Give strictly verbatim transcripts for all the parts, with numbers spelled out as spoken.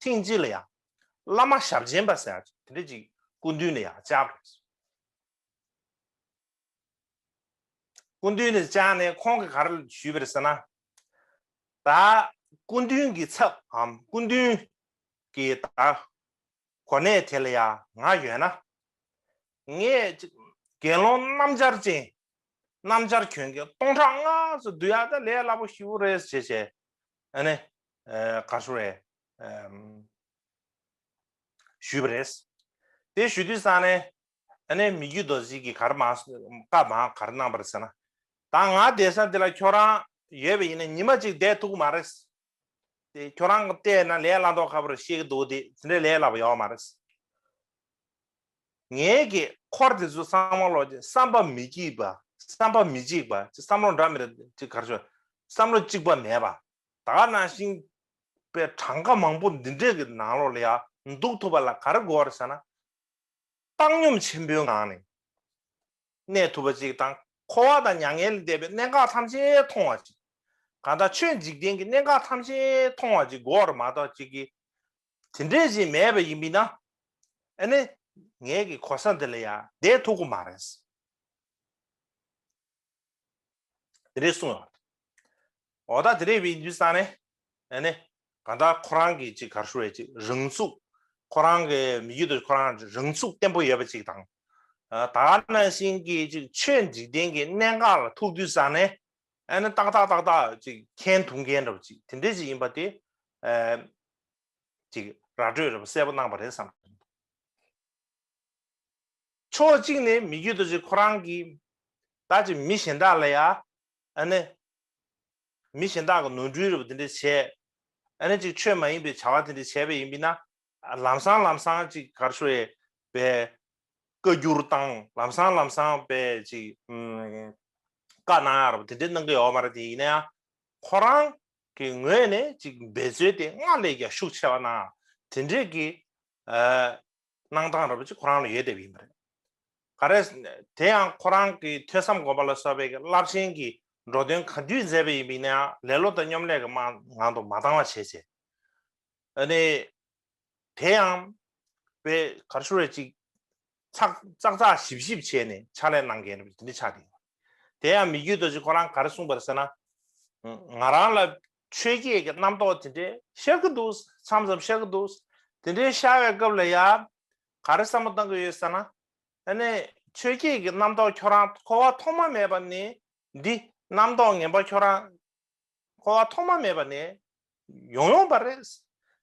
ཐེངས་གཅིག་ལ་ཡང་བླ་མ་ཞབས་ཆེན་པ་ཟེར་ཡ་དེ་འདྲ་ཅིག་སྐུ་མདུན་ལ་ཡང་བཅར་བ་རེད། སྐུ་མདུན་ནས་བཅར་ནས་ཁོང་གིས་ག་རེ་ཞུས་པ་རེད་ཟེར་ན། ད་སྐུ་མདུན་གྱི་ཚབ་འམ་སྐུ་མདུན་གྱི་ད་གོ་གནས་དེ་ལ་ཡང་ང་ཡོད་ན། ངས་ཅིག་དགེ་སློང་སྣམ་སྦྱར་ཅན། སྣམ་སྦྱར་གྱོན་མཁན་སྟོང་ཕྲག་ལྔ་ཙམ་བསྡུ་ཡག་ད་ལས་སླ་པོ་ཞེ་པོ་རེད་ཟེར་བྱས། ཨ་ནི་ག་རེ་ཞུ་རེད། ཞུས་པ་རེད། དེ་ཞུ་དུས་ཙང་ནས། ཨ་ནི་མི་བསྐྱོད་རྡོ་རྗེ་གིས་ག་རེ་མ་བཀའ་མ་ག་རེ་གནང་བ་རེད་ཟེར་ན། ད་ང་བསྡད་ས་འདི་ལ་ཁྱོད་རང་ཡོད་པ་ཡིན་ན་ཉི་མ་གཅིག་བསྡད་ཐུབ་ཀྱི་མ་རེད། དེ་ཁྱོད་རང་གིས་བལྟས་ན་ལས་སླ་མདོག་ཁ་པོ་རེད་ཤེས་ཀྱི་འདུག་དེ་དེ་འདྲའི་ལས་སླ་པོ་ཡོད་མ་རེད། ངའི་གི་འཁོར་དེ་ཚོ་བསམ་བློ་ཅིག་བསམ་པ་མི་གཅིག་པ་བསམ་པ་མི་གཅིག་པ་ཅིག་བསམ་བློ་འདྲ་མི་འདྲ་ཅིག་ག་རེ་ཞུ། བསམ་བློ་གཅིག་པ་མེད་པ། ད་ག་ནང་བཞིན་པའི་གྲངས་ཀ་མང་པོ་འདི་འདྲས་ཀྱི་ནང་ལོགས་ལ་ཡང་འདུག་ཐུབ་པ་ལ་ག་རེ་དགོས་རེད་ཟེར་ན། བཏང་སྙོམས་ཆེན་པོའི་ངང་ནས་གནས་ཐུབ་པ་ཅིག་དང་འཁོར་བ་དང་མྱ་ངན་ལས་འདས་པའི་གནད་འགག་ཐམས་ཅད་མཐོང་བ་ཅིག་གང་ལྟར་ཆོས་འཇིག་རྟེན་གྱི་གནད་འགག་ཐམས་ཅད་མཐོང་བ་ཅིག་དགོས་རེད་མ་གཏོགས་ཅིག་གིས་དེ་འདྲས་ཅིག་མེད་པ་ཡིན་པས་ན། ཨ་ནི་ངའི་གི་གོ་ས་འདི་ལ་ཡང་བསྡད་ཐུབ་ཀྱི་མ་རེད། དེ་འདྲས་གསུངས་ཡོད། འོ་ད་དེ་འདྲས་ཡིན་དུས་ཙང་ནས་ཨ་ནི་གང་ལྟར་ཁོ་རང་གིས་ཅིག་ག་རེ་ཞུ་བའི་ཅིག་རང་ཚུགས། ཁོ་རང་གི་མི་རྒྱུད་དུ་ཁོ་རང་རང་ཚུགས་བརྟན་པོ་ཡོད་པ་ཅིག་དང་། ད་ག་ནང་བཞིན་གྱི་ཅིག་ཆོས་འཇིག་རྟེན་གྱི་གནད་འགག་ལ་ཐུག་དུས་ཙང་ནས་ཨ་ནི་ཏག་ཏག་ཏག་ཏག་ཅིག་མཁྱེན་ཐུབ་མཁན་འདྲ་བོ་ཅིག་དེ་འདྲས་ཅིག་ཡིན་པ་དེ་ཅིག་ར་སྤྲོད་འདྲ་བོ་གསལ་པོ་གནང་བ་རེད་བསམ། ཕྱོགས་གཅིག་ནས་མི་རྒྱུད་དུ་ཅིག་ཁོ་རང་གིས་ད་ཅིག་མི་གཞན་དག་ལ་ཡ་ཨ་ནི་མི་གཞན་དག་གི་ནོར་འཁྲུལ་རེ་བ་དེ་འདྲ་བྱས། ཨ་ནི་ཅིག་ཆོས་མ་ཡིན་པའི་བྱ་བ་དེ་འདྲ་བྱས་པ་ཡིན་པས་ན། ལམ་སང་ལམ་སང་ཅིག་ག་རེ་ཞུ་ཡས་པའི་བཀའ་བསྒྱུར་བཏང་ལམ་སང་ལམ་སང་པའི་ཅིག་བཀའ་གནང་ཡ་རེ་བ་དེ་འདྲ་གནང་གི་ཡོད་མ་རེད། དེ་ཡིན་ན་ཡང་ཁོ་རང་གི་ངོས་ནས་ཅིག་འབད་རྩོལ་དེ་སྔར་ལས་ཀྱང་ཤུགས་ཆེ་བ་གནང་དེ་འདྲས་ཀྱི་གནང་སྟངས་ར་བ་ཅིག་ཁོ་རང་ལ་ཡོད་བསྡད་པ་ཡིན་པ་རེད། ག་རེ། དེ་ཡང་ཁོ་རང་གི་ཐོས་བསམ་སྒོམ་པ་ལ་སོགས་པའི་རླབས་ཆེན་གྱི་འགྲོ་དོན་ག་དུས་མཛད་པ་ཡིན་པ་ཡིན་ན་ཡང་ལེ་ལོ་དང་སྙོམ་ལས་ཀྱི་མ་ངང་དུ་མ་བཏང་བ་བྱས་བྱས། ཨ་ནི། དེ་ཡང་པའི་ག་རེ་ཞུ་རེད་ཅིག་ཚག་ཚག་ཚག་ཞིབ་ཞིབ་བྱས་ནས་ཕྱག་ལས་གནང་མཁན་རེད་དེ་འདྲ་ཆགས་ཏེ། དེ་ཡང་མི་རྒྱུད་རྡོ་རྗེ་ཁོ་རང་ག་རེ་གསུངས་པ་རེད་ཟེར་ན། ང་རང་ལ་ཆོས་བརྒྱད་ཀྱི་རྣམ་རྟོག་དེ་འདྲའི་ཤར་གི་འདུག་མཚམས་མཚམས་ཤར་གི་འདུག་དེ་འདྲའི་ཤར་བའི་སྐབས་ལ་ཡ། ག་རེ་བསམ་བློ་བཏང་གི་ཡོད་ཟེར་ན། ཨ་ནི་ཆོས་བརྒྱད་ཀྱི་རྣམ་རྟོག་ཁྱོད་རང་འཁོར་བ་ཐོག་མ་མེད་པ་ནས་འདི་རྣམ་རྟོག་ངན་པ་ཁྱོད་རང་འཁོར་བ་ཐོག་མ་མེད་པ་ནས་ཡོང་ཡོང་པ་རེད།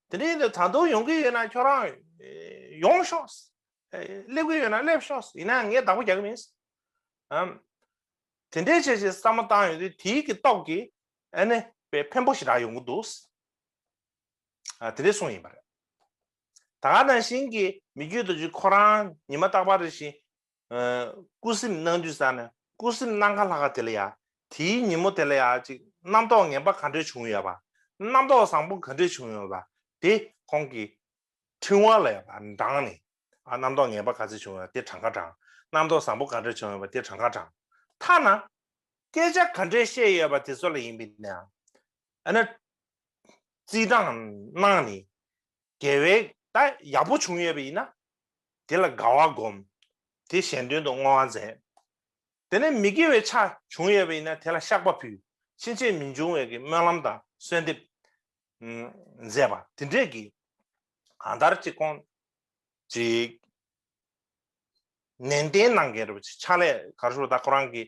དེ་འདྲ་ཡིན་དུས་ད་དུང་ཡོང་གི་ཡོད་ན་ཁྱོད་རང་ཡོང་ཤོག་སླེབས་ཀྱི་ཡོད་ན་སླེབས་ཤོག་ཡིན་ན་ངས་བདག་པོ་རྒྱག་གི་མིན། ཨམ། དེ་འདྲའི་བྱས་བྱས་བསམ་བློ་བཏང་ཡོང་དུས་དེའི་གི་སྟོབས་ཀྱིས་ཨ་ནི་དཔེ་ཕན་པོ་ཞེ་དྲག་ཡོང་གི་འདུག་ཨ་དེ་འདྲའི་གསུངས་ཡིན་པ་རེད། ད་ག་ནང་བཞིན་གྱི་མི་རྒྱུད་རྡོ་རྗེ་ཁོ་རང་ཉི་མ་རྟག་པར་རེ་བཞིན། སྐུ་གཟིམ་གནང་དུས་ཙང་ནས་སྐུ་གཟིམ་གནང་ཁ་ལྷག་ཁ་དེ་ལ་ཡ། དེའི་ཉིན་མོ་དེ་ལ་ཡ་ཅིག་རྣམ་རྟོག་ངན་པ་ག་འདྲས་བྱུང་ཡོད་པ། རྣམ་རྟོག་བཟང་པོ་ག་འདྲས་བྱུང་ཡོད་པ། དེ་ཁོང་གི་ཕྲེང་བ་ལ་ཡ་བགྲངས་ནས། ཨ་རྣམ་རྟོག་ངན་པ་ག་ཚོད་བྱུང་ཡོད་པ་དེ་གྲངས་ཀ་བགྲངས། རྣམ་རྟོག་བཟང་པོ་ག་འདྲས་བྱུང་ཡོད་པ་དེ་གྲངས་ཀ་བགྲངས། ཐ་ན། སྐད་ཆ་ག་འདྲས་བཤད་ཡོད་པ་དེ་ཚོ་ལ་ཡིན་པས་ན། ཨ་ནི། རྩིས་གྲངས་གནང་ནས། དགེ་བའི་ད་ཡག་པོ་བྱུང་ཡོད་པ་ཡིན་ན། དེ་ལ་དགའ་བ་སྒོམ། དེ་གཞན་དོན་དུ་བསྔོ་བ་མཛད། དེ་ནས་མི་དགེ་བའི་ཕྱོགས་བྱུང་ཡོད་པ་ཡིན་ན་དེ་ལ་བཤགས་པ་ཕུལ། ཕྱིན་ཆད་མི་འབྱུང་བའི་གི་སྨོན་ལམ་དང་གསོལ་འདེབས་མཛད་པ་དེ་འདྲས་ཀྱི་གང་ལྟར་ཅིག་ཁོང་ཅིག་ནན་ཏན་གནང་མཁན་རེད་པ། ཕྱག་ལས་ག་རེ་ཞུ་ད་ཁོ་རང་གི་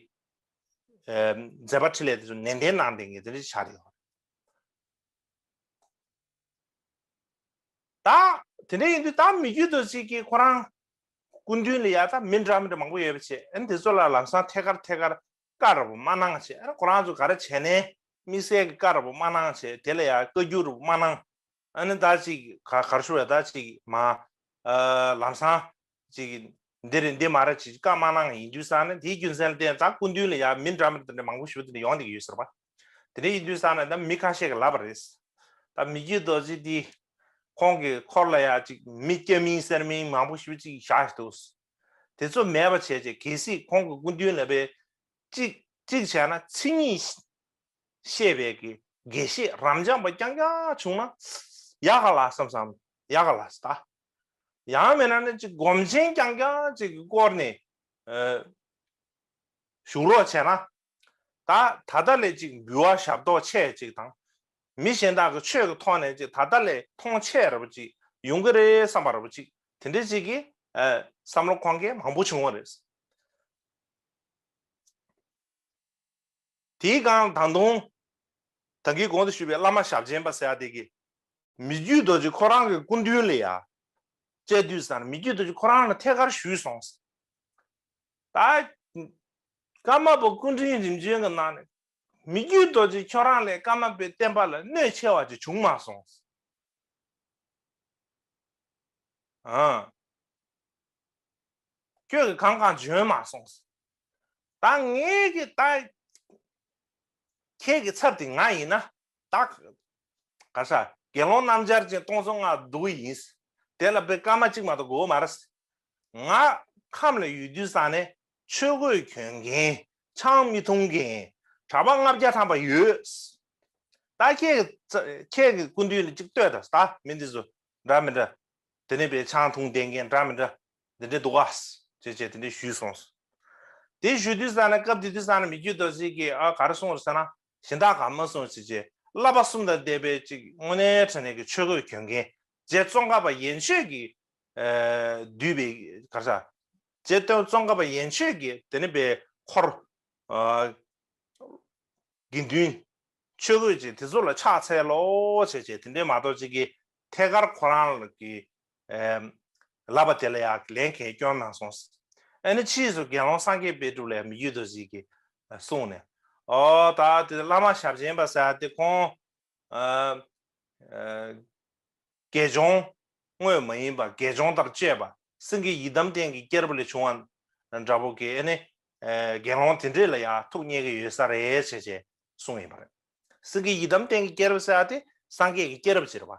མཛད་པ་འཕྲིན་ལས་དེ་ཚོ་ནན་ཏན་གནང་བསྡད་མཁན་དེ་འདྲ་ཆགས་རེད། ད་དེ་འདྲ་ཡིན་དུས་ད་མི་རྒྱུད་རྡོ་རྗེ་གིས་ཁོ་རང་སྐུ་མདུན་ལ་ཡ་ད་མི་འདྲ་མི་འདྲ་མང་པོ་ཡོད་པ་བྱས། ཨ་ནི་དེ་ཚོ་ལ་ལམ་སང་ཐད་ཀར་ཐད་ཀར་བཀའ་ར་བོ་མ་གནང་བྱས། ཨ་ནི་ཁོ་རང་ཚོ་ག་རེ་བྱས་ནས་དམིགས་བསལ་གྱི་བཀའ་ར་བོ་མ་གནང་བྱས། དེ་ལ་ཡ་བཀའ་བསྒྱུར་ར་བོ་མ་གནང་། ཨ་ནི་ད་ཅིག་ག་ག་རེ་ཞུ་བས་ད་ཅིག་མ་ལམ་སང་ཅིག་འདི་རེད་འདི་མ་རེད་ཅིག་བཀའ་མ་གནང་ཡིན་དུས་ཙང་ནས་དེའི་རྒྱུ་མཚན་ལ་བརྟེན་ད་སྐུ་མདུན་ལ་ཡ་མི་འདྲ་མི་འདྲ་མང་པོ་ཞིག་དེ་འདྲ་ཡོང་བསྡད་ཀྱི་ཡོད་ཟེར་བ། དེ་འདྲ་ཡིན་དུས་ཙང་ནས་ད་མི་ཁ་ཤས་ཀྱིས་ལབ་པ་རེད། ད་མི་རྒྱུད་རྡོ་རྗེ་འདི་ཁོང་གི་འཁོར་ལ་ཡ་ཅིག་མི་སྐྱ་མིན་སེར་མིན་མང་པོ་ཞིག་ཅིག་བཞག་འདུག་དེ་ཚོ་མེད་པ་བྱས་བྱས་གལ་སྲིད་ཁོང་གི་སྐུ་མདུན་ལ་བས་གཅིག་གཅིག་བྱས་ན་མཚན་ཉིད་བཤད་པའི་གི་དགེ་བཤེས་རབ་འབྱམས་པ་རྐྱང་རྐྱང་བྱུང་ན། ཡག་ག་ལ་བསམ་བསམ་ཡག་ག་ལ་ད། ཡང་མིན་ན་ནི་ཅིག་སྒོམ་ཆེན་རྐྱང་རྐྱང་ཅིག་གི་སྐོར་ནས་ཨ་བཞུགས་རོགས་བྱས་ན། ད་ད་ལྟ་ལས་ཅིག་འབུལ་བ་ཞབས་ཏོག་ཆེ་ཅིག་དང་། མི་གཞན་དག་གི་ཆོས་ཀྱི་ཐོག་ནས་ཅིག་ད་ལྟ་ལས་མཐོང་ཆེ་ར་བ་ཅིག་ཡོང་གི་རེད་བསམ་པ་ར་བ་ཅིག་དེ་འདྲ་ཅིག་གི་ཨ་བསམ་བློ་འཁོར་མཁན་མང་པོ་བྱུང་བ་རེད། དེའི་སྒང་ད་དུང་ད་གིན་གོང་དུ་ཞུས་པའི་བླ་མ་ཞབས་ཆེན་པ་ཟེར་ཡ་དེ་གིས་མི་བསྐྱོད་རྡོ་རྗེ་ཁོ་རང་གི་སྐུ་མདུན་ལ་ཡ་བཅར་དུས་ཙང་མི་བསྐྱོད་རྡོ་རྗེ་ཁོ་རང་ལ་ཐད་ཀར་ཞུས་སོང་། ད་ཀརྨ་པ་སྐུ་ཕྲེང་རིམ་བྱོན་གྱི་ནང་ནས་མི་བསྐྱོད་རྡོ་རྗེ་ཁྱོད་རང་ལས་ཀརྨ་པའི་བསྟན་པ་ལ་གནོད་ཆེ་བ་ཅིག་བྱུང་མ་སོང་། ཨ། ཁྱོད་ཀྱིས་གང་གང་འཇོན་མ་སོང་། ད་ངས་ཀྱི་ད་ཁྱེད་ཀྱི་ཚབ་དེ་ང་ཡིན་ན་ད་ག་ས་དགེ་སློང་རྣམ་སྦྱར་ཅན་སྟོང་ཚོ་ལྔ་འདུག་ཡིན། དེ་ལ་དཔེ་སྐར་མ་གཅིག་མ་གཏོགས་དགོས་མ་རེད། ང་ཁམས་ལ་ཡོད་དུས་ཙང་ནས་ཆོས་གོས་གྱོན་མཁན་ཆང་མི་འཐུང་མཁན་གྲྭ་པ་ལྔ་བརྒྱ་ཐམ་པ་ཡོད། ད་ཁྱེད་ཀྱི་ཁྱེད་ཀྱི་སྐུ་མདུན་ལ་གཅིག་ལྟོས་དང་ད་མི་འདི་ཚོ་འདྲ་མི་འདྲ། དེ་ནས་པའི་ཆང་འཐུང་བསྡད་མཁན་འདྲ་མི་འདྲ་འདི་འདྲ་འདུག་ག་ཅེས་བྱས་དེ་འདྲ་ཞུས་སོང་། དེ་ཞུ་དུས་ཙང་ནས་སྐབས་དེ་དུས་ཙང་ནས་མི་བསྐྱོད་རྡོ་རྗེ་གིས་ཨ་ག་རེ་གསུངས་རེད་ཟེར་ན་གཞན་དག་ག་མ་གསུངས་ཅེས་བྱས་བསླབ་པ་གསུམ་དང་ལྡན་པའི་ཅིག་དངོས་གནས་དྲང་གནས་ཀྱི་ཆོས་གོས་གྱོན་མཁན་རྗེ་ཙོང་ཁ་པ་ཡན་ཆོད་ཀྱིས་བསྡུས་པའི་ག་རེ་ཟེར་རྗེ་ཙོང་ཁ་པ་ཡན་ཆོད་ཀྱིས་དེ་ནས་པའི་འཁོར། དགེ་འདུན། ཆོས་གོས་ཅིག་དེ་ཚོ་ལ་ཕྱག་འཚལ་ལོ་བྱས་བྱས་དེ་འདྲའི་མ་གཏོགས་ཅིག་གིས་ཐད་ཀར་ཁོ་རང་ལ་གི་ལབ་པ་དེ་ལ་ཡང་ལན་གང་སྐྱོན་གནང་སོང་། ཨ་ནི་ཕྱིས་སུ་དགེ་སློང་སངས་རྒྱས་དཔལ་སྒྲུབ་ལ་ཡང་མི་བསྐྱོད་རྡོ་རྗེ་གིས་གསུངས་ནས་ཨོ་ད་དེ་བླ་མ་ཞབས་ཆེན་པ་ཟེར་ཡ་དེ་ཁོང་དགེ་སྦྱོང་དངོས་མ་ཡིན་པ་དགེ་སྦྱོང་ལྟར་སྤྱོད་པ་སེང་གེ་ཡི་དམ་རྟེན་གྱི་སྐྱེས་རབས་ལས་བྱུང་བ་འདྲ་པོ་གི་ཨེ་ནི་དགེ་སློང་དེ་འདྲས་ལ་ཡང་ཐུགས་མཉེས་ཀྱི་ཡོད་ས་རེད་བྱས་བྱས་གསུངས་ཡིན་པ་རེད། སེང་གེ་ཡི་དམ་རྟེན་གྱི་སྐྱེས་རབས་ཟེར་བ་དེ་སངས་རྒྱས་ཀྱི་སྐྱེས་རབས་ཅིག་རེད་བ།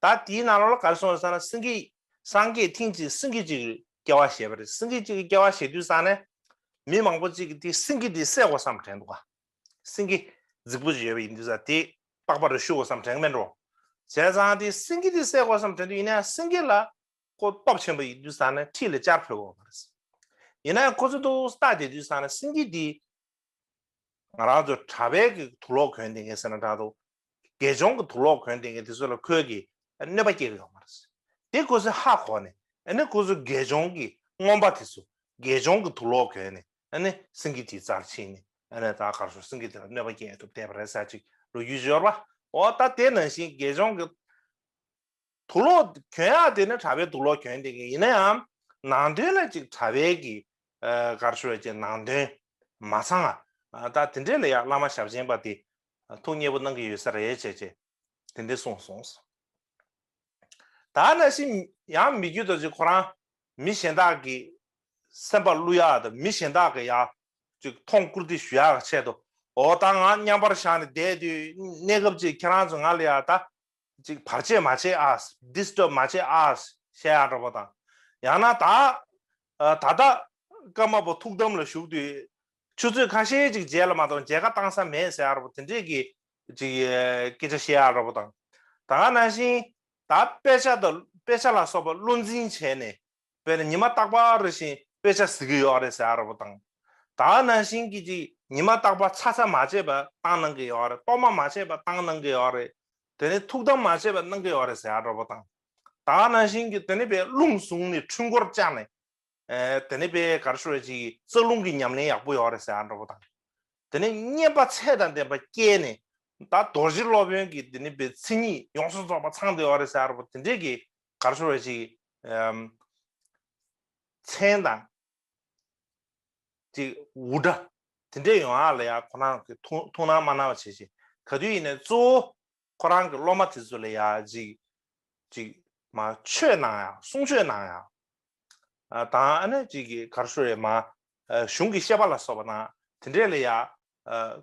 ད་དེའི་ནང་ལོགས་ལ་ག་རེ་གསུངས་ཡོད་ཟེར་ན་སེང་གེ་སངས་རྒྱས་ཐེངས་གཅིག་སེང་གེ་གཅིག་སྐྱེ་བ་བཞེས་པ་རེད། སེང་གེ་གཅིག་སྐྱེ་བ་བཞེས་དུས་ཙང་ནས་མི་མང་པོ་གཅིག་གིས་དེ་སེང་གེ་དེ་བསད་དགོས་བསམ་དྲན་འདུག་ག་སེང་གེ་རྫིག་པོ་ཅིག་ཡོད་པ་ཡིན་དུས་ཙང་དེ་པགས་པ་རེ་གཤུ་དགོས་བསམ་དྲན་གི་མེད་འགྲོ། བྱས་ཙང་དེ་སེང་གེ་དེ་བསད་དགོས་བསམ་དྲན་དུས་ཡིན་ན་ཡང་སེང་གེ་ལ་ཁོ་སྟོབས་ཆེན་པོ་ཡིན་དུས་ཙང་ནས་འཁྲིས་ལ་བཅར་ཕོད་དགོས་པ་རེད། ཡིན་ན་ཡང་ཁོ་ཚོ་འདུག་ལྟ་བསྡད་དུས་ཙང་ནས་སེང་གེ་དེ་ང་རང་ཚོ་གྲྭ་པའི་གི་དུག་ལོག་གོན་བསྡད་མཁན་ཟེར་ན་འདྲ་འདུག་དགེ་སྦྱོང་གི་དུག་ལོག་གོན་བསྡད་མཁན་དེ་ཚོ་ལ་ཁོས་གི་གནོད་པ་སྐྱེལ་གི་ཡོད་མ་རེད། དེ་ཁོ་ཚོས་ཧ་གོ་ནས་ཨ་ནི་ཁོ་ཚོ་དགེ་སྦྱོང་གི་རྔོན་པ་དེ་ཚོ་དགེ་སྦྱོང་གི་དུག་ལོག་གོན་ནས་ཨ་ནི་སེང་གེ་དེའི་རྩར་ཕྱིན་ནས་ཨ་ནི་ད་གར་སོང་སེང་གེ་དེ་ལ་གནོད་པ་སྐྱེལ་ཐུབ་བསྡད་པ་རེད་ཟེར་ཅིག་ལོ་རྒྱུས་ཡོད་རེད་པ། འོ་ད་དེ་ནང་བཞིན་དགེ་སྦྱོང་གི་དུག་ལོག་གྱོན་ཡག་དེ་ནི་གྲྭ་པའི་དུག་ལོག་གྱོན་བསྡད་མཁན་ཡིན་ན་ཡང་ནང་དོན་ལ་ཅིག་གྲྭ་པའི་གི་གར་ཤོར་བའི་ཅིག་ནང་དོན་མ་ཚང་ང་ད་དེ་འདྲས་ལ་ཡང་བླ་མ་ཞབས་ཆེན་པ་དེ་ཐུགས་མཉེས་པོ་གནང་གི་ཡོད་ས་རེད་བྱས་བྱས་དེ་འདྲས་གསུངས་སོང་། ད་ནང་བཞིན་ཡང་མི་བསྐྱོད་རྡོ་རྗེ་ཁོ་རང་མི་གཞན་དག་གི་སེམས་པ་བསླུ་ཡག་དང་མི་གཞན་དག་གི་ཡང་ཅིག་མཐོང་བཀུར་སྟི་ཞུ་ཡག་གི་ཆེད་དུ་འོ་ད་ང་མཉམ་པར་བཞག་ནས་བསྡད་དུས་གནས་སྐབས་ཅིག་ཁྱེད་རང་ཚོ་ང་ལ་ཡང་ད། ཅིག་བར་ཆད་མ་བྱེད་ཨ། ཌིས་ཊརབ་མ་བྱེད་ཨ་ཞེས་ཡག་འདྲ་པོ་དང་། ཡང་ན་ད་ད་ལྟ་ཀརྨ་པ་ཐུགས་དམ་ལ་བཞུགས་དུས་ཆུ་ཚོད་ཁ་ཤས་ཅིག་རྗེས་ལ་མ་གཏོགས་མཇལ་ཁ་བཏང་ས་མེད་ཟེར་ཡག་འདྲ་པོ་དེ་འདྲས་ཀྱི་ཅིག་སྐད་ཆ་བཤད་ཡག་འདྲ་པོ་དང་། ད་ག་ནང་བཞིན་ད་དཔེ་ཆ་དང་དཔེ་ཆ་ལ་སོགས་པ་བློ་འཛིན་བྱས་ནས། དཔེར་ན་ཉི་མ་རྟག་པར་རེ་བཞིན་དཔེ་ཆ་གཟིགས་ཀྱི་ཡོད་རེད་ཟེར་ཡག་འདྲ་པོ་དང་། ད་ག་ནང་བཞིན་གྱི་ཅིག་ཉི་མ་རྟག་པར་ཚ་ཚ་མ་བྱས་པ་བཏང་གནང་གི་ཡོད་རེད། གཏོར་མ་མ་བྱས་པ་བཏང་གནང་གི་ཡོད་རེད། དེ་ནས་ཐུགས་དམ་མ་བྱས་པ་གནང་གི་ཡོད་རེད་ཟེར་ཡག་འདྲ་པོ་དང་། ད་ག་ནང་བཞིན་གྱི་དེ་ནས་པའི་རླུང་བཟུང་ནས་འཕྲུལ་འཁོར་བཅག་ནས། ཨེ་དེ་ནས་པའི་གར་ཤོར་བའི་ཅིག་རྩ་རླུང་གི་ཉམས་ལེན་ཡག་པོ་ཡོད་རེད་ཟེར་ཡག་འདྲ་པོ་དང་། དེ་ནས་བསྙེན་པ་ཚད་དང་ལྡན་པ་སྐྱེས་ནས་ད་རྡོ་རྗེ་སློབ་དཔོན་གྱི་དེ་ནས་པའི་མཚན་ཉིད་ཡོངས་སུ་རྫོགས་པ་ཚང་བསྡད་ཡོད་རེད་ཟེར་ཡག་འདྲ་པོ་དེ་འདྲས་ཀྱི་གར་ཤོར་བའི་ཅིག་ཨམ། མཚན་དང་། ཅིག་འུར་སྒྲ་དེ་འདྲས་ཡོང་ཡག་ལ་ཡག་ཁོ་རང་གི་ཐུགས་ཐུགས་སྣང་མ་གནང་བ་བྱེད་ཅིག་ག་དུས་ཡིན་ནའི་གཙོ་བོ་ཁོ་རང་གི་སློབ་མ་དེ་ཚོ་ལ་ཡག་ཅིག་ཅིག་མ་ཆོས་གནང་ཡག་གསུང་ཆོས་གནང་ཡག་ཨ་དང་ཨ་ནི་ཅིག་གི་གར་ཤོར་ཡག་མ་གཞུང་གི་བཤད་པ་ལ་སོགས་པ་དང་དེ་འདྲས་ལ་ཡག་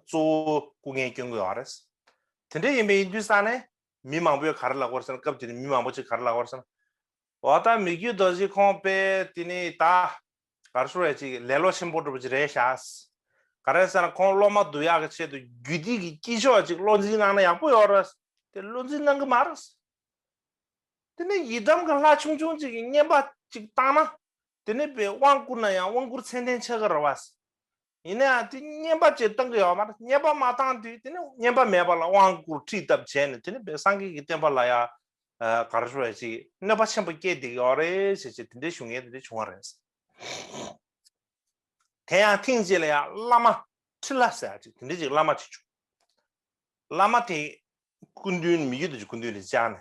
གཙོ་བོ་སྐུ་ངལ་སྐྱོན་གྱི་ཡོད་རེད། དེ་འདྲས་ཡིན་པའི་ཡིན་དུས་ཙང་ནས་མི་མང་པོས་ག་རེ་ལབ་དགོས་རེད་ཟེར་ན་སྐབས་དེ་ནས་མི་མང་པོ་ཅིག་ག་རེ་ལབ་དགོས་རེད་ཟེར་ན། འོ་ད་མི་བསྐྱོད་རྡོ་རྗེ་ཁོང་པས་དེ་ནས་ད་གར་ཤོར་བའི་ཅིག་ལེ་ལོ་ཆེན་པོ་འགྲུབ་ཀྱི་རེད་ཤག་ག་རེ་ཟེར་ན་ཁོང་སློབ་མ་བསྡུ་ཡག་གི་ཆེད་དུ་རྒྱུད་སྡེ་གི་དཀྱིལ་ཆོག་ཅིག་བློ་འཛིན་གནང་ན་ཡག་པོ་ཡོད་རེད། དེ་བློ་འཛིན་གནང་གི་མ་རེད། དེ་ནས་ཡི་དམ་གྱི་ལྷ་ཆུང་ཆུང་ཅིག་གི་བསྙེན་པ་ཅིག་བཏང་ན། དེ་ནས་པའི་དབང་བསྐུར་ན་ཡང་དབང་བསྐུར་ཚད་ལྡན་ཆགས་ཀྱི་རེད་བ། ཡིན་ན་ཡང་དེ་བསྙེན་པ་ཅིག་བཏང་གི་ཡོད་མ་རེད། བསྙེན་པ་མ་བཏང་དུས་དེ་ནས་བསྙེན་པ་མེད་པ་ལ་དབང་བསྐུར་ཁྲིད་བཏབ་བྱས་ནས། དེ་ནས་པའི་སངས་རྒྱས་ཀྱི་བསྟན་པ་ལ་ཡང་ག་རེ་ཞུ་བ་ཅིག་གནོད་པ་ཆེན་པོ་སྐྱེལ་བསྡད་ཀྱི་ཡོད་རེད་ཟེར་བྱས། དེ་འདྲའི་ཞུ་མཁན་དེ་འདྲ་བྱུང་བ་རེད། དེ་ཡང་ཐེངས་གཅིག་ལ་ཡང་བླ་མ་ཁྲི་ལྷ་ཟེར་ཡ་ཅིག་དེ་འདྲ་ཅིག་བླ་མ་ཅིག་བྱུང་། བླ་མ་དེ་སྐུ་མདུན་མི་བསྐྱོད་རྡོ་རྗེ་སྐུ་མདུན་ལ་བཅར་ནས།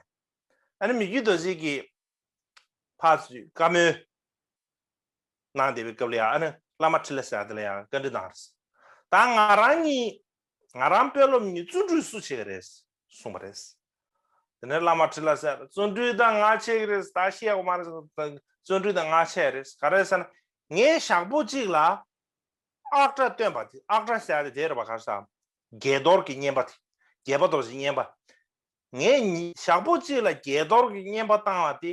ཨ་ནི་མི་བསྐྱོད་རྡོ་རྗེ་གིས་ཕར་ཚུར་བཀའ་མོལ་གནང་བསྡད་པའི་སྐབས་ལ་ཡང་། ཨ་ནི་བླ་མ་ཁྲི་ལྷ་ཟེར་ཡ་དེ་ལ་ཡང་བཀའ་འདྲི་གནང་རེད། ད་ང་རང་གཉིས། ང་རང་དཔོན་སློབ་གཉིས་བརྩོན་འགྲུས་སུ་ཆེ་གི་རེད་གསུངས་པ་རེད། དེ་ནས་བླ་མ་ཁྲི་ལྷ་ཟེར། བརྩོན་འགྲུས་ད་ང་ཆེ་གི་རེད། ད་བཤད་དགོས་མ་རེད། བརྩོན་འགྲུས་ད་ང་ཆེ་རེད། ག་རེ་ཟེར་ན། ངས་ཞག་པོ་གཅིག་ལ་ཨག་སྒྲ་བཏོན་པ་དེ། ཨག་སྒྲ་ཟེར་ཡ་དེ་དེ་རེད་པ། ག་རེ་ཟེར། དགྱེས་རྡོར་གྱི་བསྙེན་པ་དེ། དགྱེས་པ་རྡོ་རྗེ་བསྙེན་པ། ངས་ཉི་ཞག་པོ་གཅིག་ལ་དགྱེས་རྡོར་གྱི་བསྙེན་པ་བཏང་བ་དེ།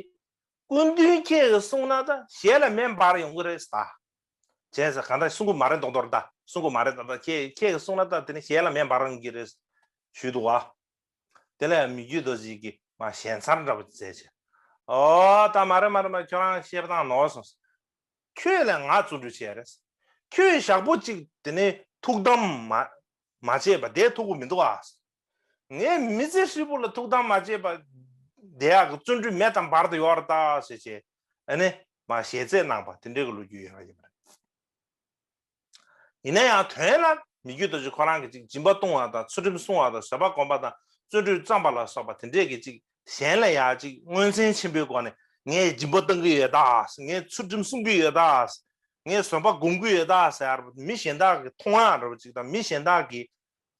སྐུ་མདུན་ཁྱེད་ཀྱིས་གསུངས་ན་ད་ཞལ་ལ་མེ་འབར་ཡོང་གི་རེད་ད། བྱས་ཙང་གང་ལྟར་གསུང་གི་མ་རེད། མདོག་མདོག་རེད་ད། གསུང་གི་མ་རེད་ད། ད་ཁྱེད་ཁྱེད་ཀྱིས་གསུངས་ན་ད་དེ་ནི་ཞལ་ལ་མེ་འབར་ཡོང་གི་རེད་ཞུས་འདུག་བ། དེ་ལ་ཡང་མི་བསྐྱོད་རྡོ་རྗེ་གིས་མ་ཞལ་མཚར་འདྲ་པོ་མཛད་བྱས། ཨོ་ད་མ་རེད་མ་རེད་མ་རེད། ཁྱོད་རང་བཤད་པ་བཏང་ནོར་སོང་། ཁྱོད་ལས་ང་བརྩོན་འགྲུས་ཆེ་རེད། ཁྱོད་ཞག་པོ་གཅིག་དེ་ནས་ཐུགས་དམ་མ་མ་བྱས་པ་བསྡད་ཐུབ་ཀྱི་མི་འདུག་ཨ། ངས་མི་ཚེ་ཧྲིལ་པོ་ལ་ཐུགས་དམ་མ་བྱས་པ་བསྡད་ཡག་གི་བརྩོན་འགྲུས་མེ་དང་བར་དུ་ཡོད་རེད་ད་ཟེར་བྱས། ཨ་ནི་མ་ཞལ་རྩེད་གནང་པ་དེ་འདྲའི་གི་ལོ་རྒྱུས་ཡོད་པ་ཡིན་པ་རེད། ཡིན་ན་ཡང་དོན་ལ་མི་བསྐྱོད་རྡོ་རྗེ་ཁོ་རང་གིས་ཅིག་སྦྱིན་པ་གཏོང་བ་དང་། ཚུལ་ཁྲིམས་སྲུང་བ་དང་། བཟོད་པ་སྒོམ་པ་དང་། བརྩོན་འགྲུས་བརྩམ་པ་ལ་སོགས་པ་དེ་འདྲས་ཀྱི་ཅིག་གཞན་ལ་ཡང་ཅིག་མངོན་མཚན་ཆེན་པོའི་སྒོ་ནས་ངས་སྦྱིན་པ་གཏང་གི་ཡོད་ད། ངས་ཚུལ་ཁྲིམས་སྲུང་གི་ཡོད་ད། ངས་བཟོད་པ་སྒོམ་གི་ཡོད་ད་ཟེར་ཡ་ར་བ། མི་གཞན་དག་གིས་མཐོང་ཡག་འདྲ་བོ་ཅིག་དང་། མི་གཞན་དག་གིས་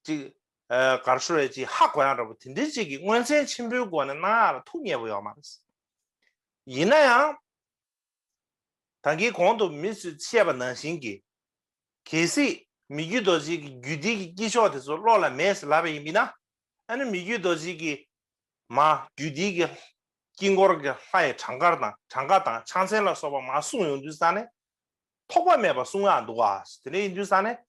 ཅིག་ཨ་ག་རེ་ཞུ་རེད། ཅིག་ཧ་གོ་ཡག་འདྲ་བོ་དེ་འདྲས་ཅིག་གི་མངོན་མཚན་ཆེན་པོའི་སྒོ་ནས་གནང་ཡག་ལ་ཐུགས་མཉེས་པོ་ཡོད་མ་རེད། ཡིན་ན་ཡང་། ད་གིན་གོང་དུ་མི་ཚོས་བཤད་པ་ནང་བཞིན་གྱི། གལ་སྲིད་མི་བསྐྱོད་རྡོ་རྗེ་གི་རྒྱུད་སྡེ་གི་དཀྱིལ་ཆོག་དེ་ཚོ་བློ་ལ་མེད་ཟེར་ལབ་པ་ཡིན་པས་ན། ཨ་ནི་མི་བསྐྱོད་རྡོ་རྗེ་གིས་མ་རྒྱུད་སྡེ་གི་དཀྱིལ་འཁོར་གྱི་ལྷ་ཡི་གྲངས་ཀ་དང་། གྲངས་ཀ་དང་ཕྱག་མཚན་ལ་སོགས་པ་མ་གསུངས་ཡོང་དུས་ཙང་ནས། ཐོགས་པ་མེད་པ་གསུང་ཡག་འདུག་ག། དེ་འདྲ་ཡིན་དུས་ཙང་ནས།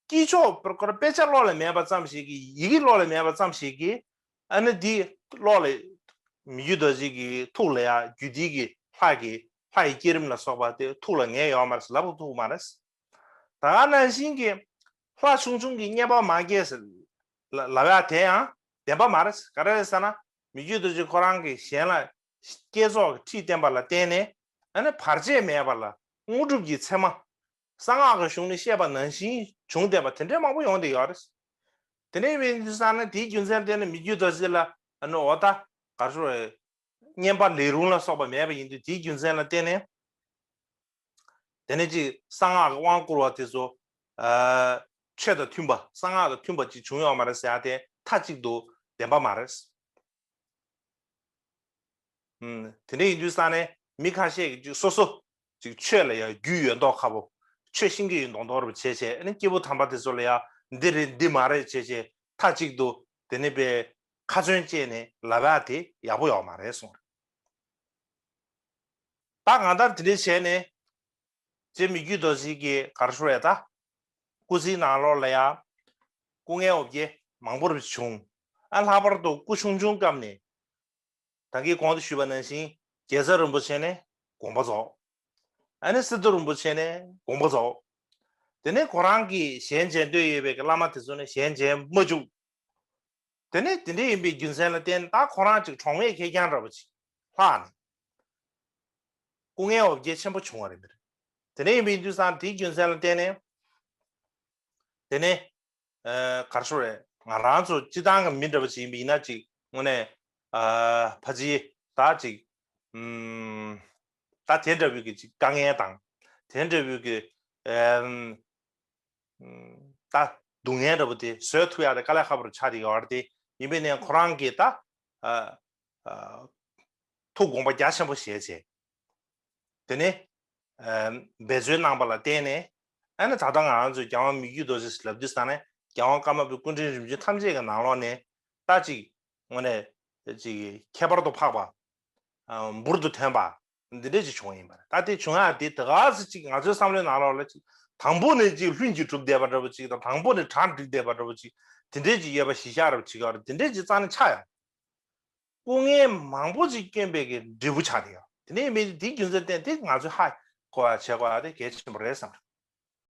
དཀྱིལ་ཆོག་པར་སྐོར་དཔེ་ཆ་བློ་ལ་མེད་པ་ཙམ་ཞིག་གིས། ཡི་གེ་བློ་ལ་མེད་པ་ཙམ་ཞིག་གིས། ཨ་ནི་འདི་བློ་ལ་མི་བསྐྱོད་རྡོ་རྗེ་གི་ཐུགས་ལ་ཡ་རྒྱུད་སྡེ་གི་ལྷ་གི་ལྷ་ཡི་བསྐྱེད་རིམ་ལ་སོགས་པ་དེ་ཐུགས་ལ་ངེས་ཡོད་མ་རེད་ཟེར་ལབ་ཐུབ་མ་རེད། ད་ག་ནང་བཞིན་གྱི་ལྷ་ཆུང་ཆུང་གིས་བསྙེན་པ་མ་རྒྱས་ཟེར་ལབ་ཡ་དེ་ཡང་བདེན་པ་མ་རེད། ག་རེ་རེད་ཟེར་ན། མི་བསྐྱོད་རྡོ་རྗེ་ཁོ་རང་གིས་གཞན་ལ་བསྐྱེད་རྫོགས་ཀྱི་ཁྲིད་བསྟན་པ་ལ་བརྟེན་ནས། ཨ་ནི་བར་ཆད་མེད་པ་ལ་དངོས་གྲུབ་ཀྱི་མཚན་མ། གསང་སྔགས་ཀྱི་གཞུང་ནས་བཤད་པ་ནང་བཞིན་བྱུང་བསྡད་པ་དེ་འདྲའི་མང་པོ་ཡོང་བསྡད་ཡོད་རེད། དེ་འདྲའི་ཡིན་དུས་ཙང་ནས་དེའི་རྒྱུ་མཚན་དེ་ནི་མི་བསྐྱོད་རྡོ་རྗེ་ལ་ཨ་ནི་འོ་ད་ག་རེ་ཞུ་རེད། བསྙེན་པ་ལས་རུང་ལ་སོགས་པ་མེད་པ་ཡིན་དུས། དེའི་རྒྱུ་མཚན་ལ་བརྟེན་ནས། དེ་ནས་ཅིག་གསང་སྔགས་ཀྱི་དབང་བསྐུར་བ་དེ་ཚོ་ཨ་ཆོས་དང་མཐུན་པ། གསང་སྔགས་དང་མཐུན་པ་ཅིག་བྱུང་ཡོད་མ་རེད་ཟེར་ཡ་དེ་མཐའ་གཅིག་ཏུ་བདེན་པ་མ་རེད། ཨུམ། དེ་འདྲ་ཡིན་དུས་ཙང་ནས་མི་ཁ་ཤས་ཀྱིས་ཅིག་སོ་སོ་ཅིག་ཆོས་ལ་ཡང་རྒྱུས་ཡོད་མདོག་ཁ་པོ། ཆོས་ཤེས་ཀྱི་ཡོད་མདོག་མདོག་རུ་བྱས་བྱས། ཨ་ནི་སྐྱེས་བུ་དམ་པ་དེ་ཚོ་ལ་ཡང་འདི་རེད་འདི་མ་རེད་བྱས་བྱས། མཐའ་གཅིག་ཏུ་དེ་ནི་པའི་ཁ་ཚོན་བཅད་ནས་ལབ་ཡ་དེ་ཡག་པོ་ཡོད་མ་རེད་གསུངས་རེད། ད་གང་ལྟར་དེ་འདྲ་བྱས་ནས། རྗེ་མི་བསྐྱོད་རྡོ་རྗེ་གིས་ག་རེ་ཞུ་རེད་ད། སྐུ་ཚེའི་ནང་ལོགས་ལ་ཡ། སྐུ་ངལ་འོ་བརྒྱལ་མང་པོ་རུ་བྱུང་། ཨ་ལྷག་པར་དུ་སྐུ་ཆུང་ཆུང་སྐབས་ནས། ད་གིན་གོང་དུ་ཞུས་པ་ནང་བཞིན་རྒྱལ་ཚབ་རིན་པོ་ཆེ་ནས་དགོངས་པ་རྫོགས། ཨ་ནི་སི་ཏུ་རིན་པོ་ཆེ་ནས་དགོངས་པ་རྫོགས། དེ་ནས་ཁོ་རང་གིས་ཞལ་མཇལ་འདོད་ཡོད་པའི་བླ་མ་དེ་ཚོ་ནས་ཞལ་མཇལ་མ་བཅུག། དེ་ནས་དེ་འདྲ་ཡིན་པའི་རྒྱུ་མཚན་ལ་བརྟེན། ད་ཁོ་རང་ཅིག་གྲོང་པའི་ཁེར་རྐྱང་འདྲ་པོ་ཅིག་ལྷག་ནས། སྐུ་ངལ་འོ་བརྒྱལ་ཆེན་པོ་བྱུང་བ་རེད་མི་རེད། དེ་འདྲ་ཡིན་པའི་དུས་ཙང་དེའི་རྒྱུ་མཚན་ལ་བརྟེན་ནས། དེ་ནས་ཨ་ག་རེ་ཞུ་རེད། ང་རང་ཚོ་སྤྱི་བཏང་གི་མི་འདྲ་པོ་ཅིག་ཡིན་པ་ཡིན་ན་ཅིག་དངོས་གནས་ཨ་ཕ་ཅིག་ད་ཅིག་ཨུམ། ད་དེ་འདྲ་བོའི་གི་ཅིག་དཀའ་ངལ་དང་། དེ་འདྲ་བོའི་གི་ཨ་ད་སྡུག་བསྔལ་འདྲ་པོ་དེ་བཟོད་ཐུབ་ཡག་དེ་དཀའ་ལས་ཁག་པོ་རུ་ཆགས་བསྡད་ཡོད་རེད་དེ། ཡིན་པས་ན་ཁོ་རང་གིས་ད་ཨ་ཨ་ཐུགས་དགོངས་པ་རྒྱ་ཆེན་པོ་བཞེས་བྱས། དེ་ནས་ཨ་འབད་རྩོལ་གནང་པ་ལ་བརྟེན་ནས། ཨ་ནི་ད་ལྟ་ང་རང་ཚོས་རྒྱལ་དབང་མི་བསྐྱོད་རྡོ་རྗེ་ཟེར་ལབ་དུས་ཙང་ནས། རྒྱལ་དབང་ཀརྨ་པའི་སྐུ་ཕྲེང་རིམ་བྱོན་ཐམས་ཅད་ཀྱི་ནང་ལོགས་ནས་ད་ཅིག་དངོས་གནས་ཅིག་ཁྱད་པར་དུ་འཕགས་པ། ཨ་འབུར་དུ་ཐོན་པ། འདི་འདྲས་ཅིག་བྱུང་བ་ཡིན་པ་རེད། ད་དེ་བྱུང་ཡག་དེ་དེ་ག་ཚོད་ཅིག་ང་ཚོའི་བསམ་བློའི་ནང་ལོགས་ལ་ཅིག་དང་པོ་ནས་ཅིག་ལྷུན་གྱིས་གྲུབ་བསྡད་པ་འདྲ་པོ་ཅིག་དང་། དང་པོ་ནས་གྲ་འགྲིག་བསྡད་པ་འདྲ་པོ་ཅིག་དེ་འདྲས་ཅིག་ཡོད་པ་གཞི་བཞག་འདྲ་པོ་ཅིག་ཡོད་རེད། དེ་འདྲས་ཅིག་རྩ་ནས་ཆགས་ཡོད། སྐུ་ངལ་མང་པོ་ཅིག་བསྐྱོན་པའི་གི་འབྲས་བུ་ཆགས་བསྡད་ཡོད། དེ་ནས་མི་དེའི་རྒྱུ་མཚན་བརྟེན་དེ་ང་ཚོས་ཧ་གོ་བ་བྱེད་དགོས་པ་དེ་གལ་ཆེན་པོ་རེད་བསམ་རེད།